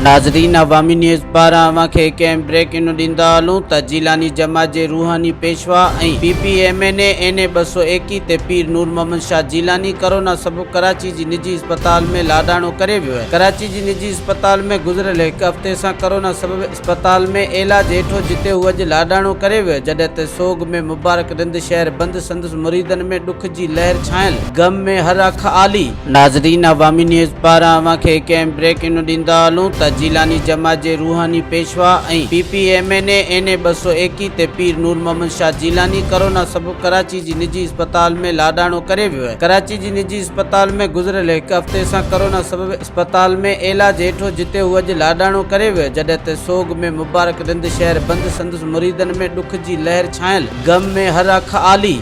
ناظرين عوامي نيوز پاران اوهان کي هڪ اهم بريڪنگ ڏيندا هلون ته جيلاني جماعت جي روحاني پيشوا ۽ P P M N A N A 221 تي پير نور محمد شاهه جيلاني ڪرونا سبب ڪراچي جي نجي اسپتال ۾ لاڏاڻو ڪري ويو آهي ڪراچي جي نجي اسپتال ۾ گذريل هڪ هفتي سان ڪرونا سبب اسپتال ۾ علاج هيٺ هو جتي هو اڄ لاڏاڻو ڪري ويو جڏهن ته سوڳ ۾ مبارڪ رند شهر بند سندس مريدن ۾ ڏک جي لهر ڇانيل غم ۾ هر اک آلي. ناظرين عوامي نيوز پاران اوهان کي هڪ اهم بريڪنگ ڏيندا هلون ته جيلاني جماعت جي روحاني پيشوا ۽ P P M N A N A 221 تي پير نور محمد شاهه جيلاني ڪرونا سبب ڪراچي جي نجي اسپتال ۾ لاڏاڻو ڪري ويو آهي ڪراچي جي نجي اسپتال ۾ گذريل هڪ هفتي سان ڪرونا سبب اسپتال ۾ علاج هيٺ هو جتي هو اڄ لاڏاڻو ڪري ويو جڏهن ته سوڳ ۾ مبارڪ رند شهر بند سندس مريدن ۾ ڏک جي لهر ڇانيل غم ۾ هر اک آلي.